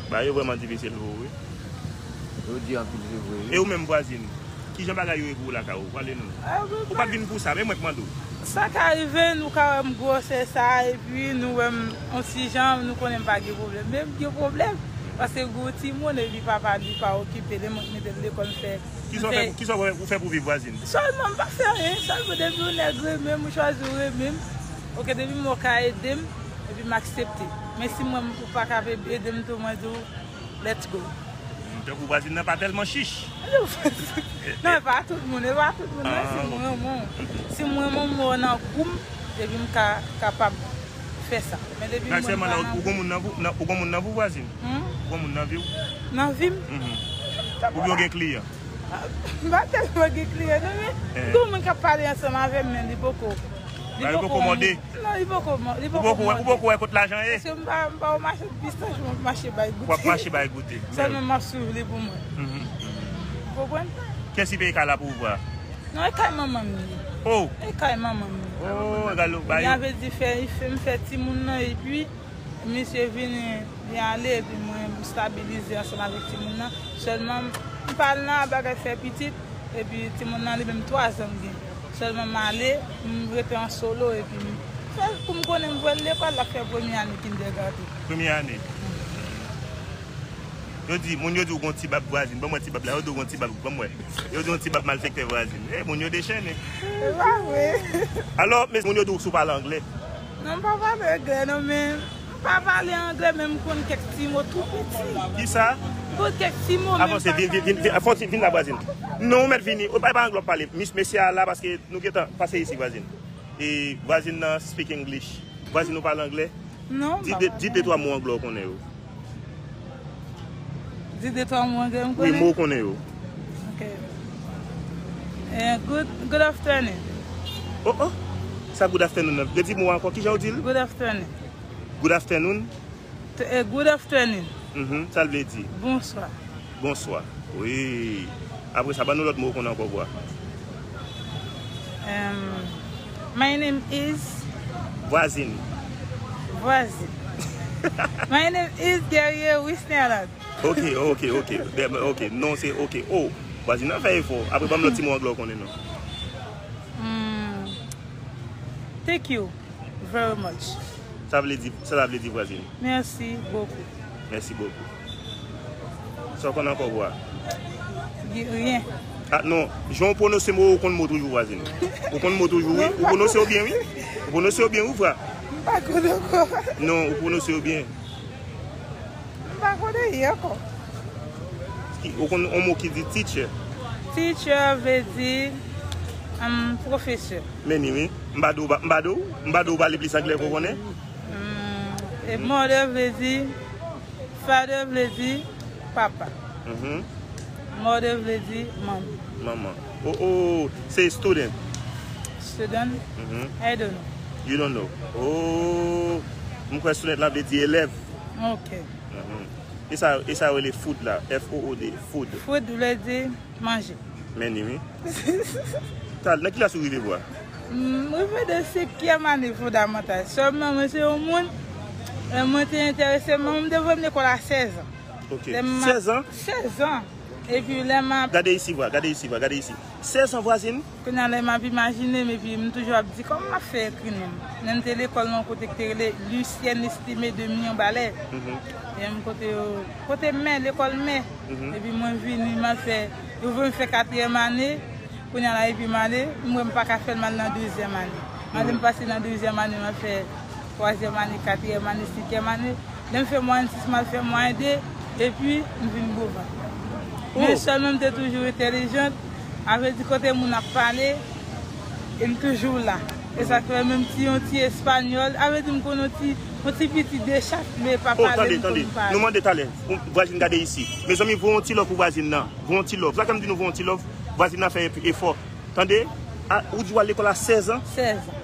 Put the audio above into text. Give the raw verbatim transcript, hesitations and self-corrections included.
Bagay yo vrèman difisil pou ou, wi. Yo di anpil, se vre, wi. E ou menm, vwazin, kijan bagay yo ye pou ou lakay ou? Pale nou. Ou pa t vin pou sa, men mwen k mande w. Sa ka rive, nou ka wè m gwosè sa, epi nou wè m on ti jan, nou konnen m pa gen pwoblèm. Men m gen pwoblèm, paske gen yon timoun, epi papa li pa okipe li, mwen k mete l lekòl, m fè. Kisa w fè, kisa w fè, ou fè pou viv, vwazin? Sèlman, m pa fè anyen, sèlman depi yon nèg renmen m, ou chwazi w renmen m, oke, depi m wè w ka ede m, epi m aksepte. Men si mwen, ou pa ka ede m tou, mwen di w, let's go. Tankou vwazin nan pa tèlman chich. Non, e pa tout moun, e pa tout moun, non, si m renmen w. Si m renmen w, m wè w nan gou m, epi m ka kapab fè sa. Men depi m wè m pa nan gou m. Ou gon moun nan vi w, nan, ou gon moun nan vi w, vwazin? Hmm? Ou gon moun nan vi w? Nan vi m? Mhm. Oubyen w gen kliyan? M pa tèlman gen kliyan, non, men gon moun k ap pale ansanm avè m, men li poko, li poko mòde. Non, li poko, li poko mòde. Ou poko wè kot lajan ye? Paske m pa, m pa yon machann pistach, mwen mache bay goute. W ap mache bay goute. Sèlman m ap swiv li pou mwen. Mhm. Ou konprann? Kiyès ki peye kay la pou ou, vwa? Non, e kay manman m li ye. Oh! E kay manman m li. Oh, gade lòt bagay. Sa vle di fè, fè, m fè timoun nan, epi misye vini, li ale, epi mwen, m stabilize ansanm avèk timoun nan. Sèlman, m pa al nan bagay fè pitit, epi timoun nan, li menm twa zan l gen. Sèlman, m ale, m rete an solo, epi m fè l pou m konnen m voye l lekòl, l ap fè premye ane kindergarten. Premye ane. Yo di, moun yo di w gon ti bab vwazin. Ban mwen ti bab la, yo di w gon ti bab, ban mwen. Yo di w yon ti bab malfektè vwazin. Eh, moun yo dechennen. Se pa vre. Alò, men moun yo di w si w pale anglè. Non, m pa pale anglè, non, men m pa pale anglè, men m konn kèk ti mo tou piti. Kisa? M konn kèk ti mo, men m pa pale. Avanse, vin, vin, vin, vin, fò ti, vin la, vwazin. Non, ou mèt vini. Ou pa, pa anglè w ap pale. Mis, mesye a la, paske nou gentan pase isi, vwazin. E vwazin nan speak English. Vwazin, ou pale anglè? Non, m pa pale. Di de, di de twa mo anglè w konnen yo. Di de twa mo anglè m konnen? Wi, mo w konnen yo. Ok. Eh, good, good afternoon. Oh, oh. Sa good afternoon nan? Redi mo a ankò. Kijan w di l? Good afternoon. Good afternoon? T-, eh, good afternoon. Mhm. Sa l vle di? Bonswa. Bonswa. Wi. Apre sa, ban nou lòt mo w konnen ankò, vwa. Em, my name is. Vwazin. Vwazin. My name is Guerrier Wisnerland. Ok, ok, ok. Dem-, ok. Non, se ok. Oh, vwazin nan fè efò. Apre, ban m lòt ti mo anglè w konnen non. Hmm. Thank you very much. Sa vle di, sa, sa vle di vwazin? Merci beaucoup. Merci beaucoup. Sa w konn ankò, vwa? Di rien. Ah, non, jan w pwononse mo, ou konn mo toujou, vwazin. Ou konn mo toujou, wi. Ou pwononse yo byen, wi. Ou pwononse yo byen, wi, vwa. M pa konn ankò. Non, ou pwononse yo byen. M pa konnen li ankò. Ki, ou konn yon mo ki di teacher? Teacher vle di, um, pwofesè. Men ni wi. M pa di w, m pa di w, m pa di w pale plis anglè ke w konnen. Hmm, e mother vle di, father vle di papa. Mhm. Mother vle di manman. Manman. Oh, oh, se student. Student? Mhm. I don't know. You don't know. Oh, m kwè student la vle di elèv. Ok. Mhm. E sa, e sa yo rele food la, F O O D, food. Food vle di manje. Men ni wi. Tal, nan ki klas ou rive, vwa? M rive de senkyèm ane fondamantal. Sèlman mwen se yon moun, lè mwen te enterese, mwen, m te voye m lekòl a sèz an. Ok. Sèz an? Sèz an. Epi lè m ap... Gade isi, vwa, gade isi, vwa, gade isi. Sèz an, vwazin? Kounye a, lè m ap imajine m, epi m toujou ap di, kòman m ap fè ekri non m? Lè m te lekòl nan yon kote ki te rele Lucienne Estimé de Mirebalais. Mhm. E m kote yo, kote mè, lekòl mè. Mhm. Epi mwen vini, m al fè, yo voye m fè katriyèm ane. Kounye a la, epi m ale, m wè m pa ka fè l, m al nan dezyèm ane. M ale, m pase nan dezyèm ane, m al fè twazyèm ane, katriyèm ane, senkyèm ane. Lè m fè mwayèn sis, m al fè mwayèn de, epi m vin gwo vant. Men sèlman m te toujou entèlijant, sa vle di kote moun ap pale, e m toujou la. E sa k fè menm ti, yon ti espanyòl, sa vle di m konn yon ti, yon ti piti de chak, men pa pale, m konn pale. Oh, tande, tande. Nou mande talè. Vwazin gade isi. Mezanmi, voye yon ti love pou vwazin nan. Voye yon ti love. Sa k fè m di nou voye yon ti love, vwazin nan fè efò. Tande? A, ou di w al lekòl a sèz an? Sèz an.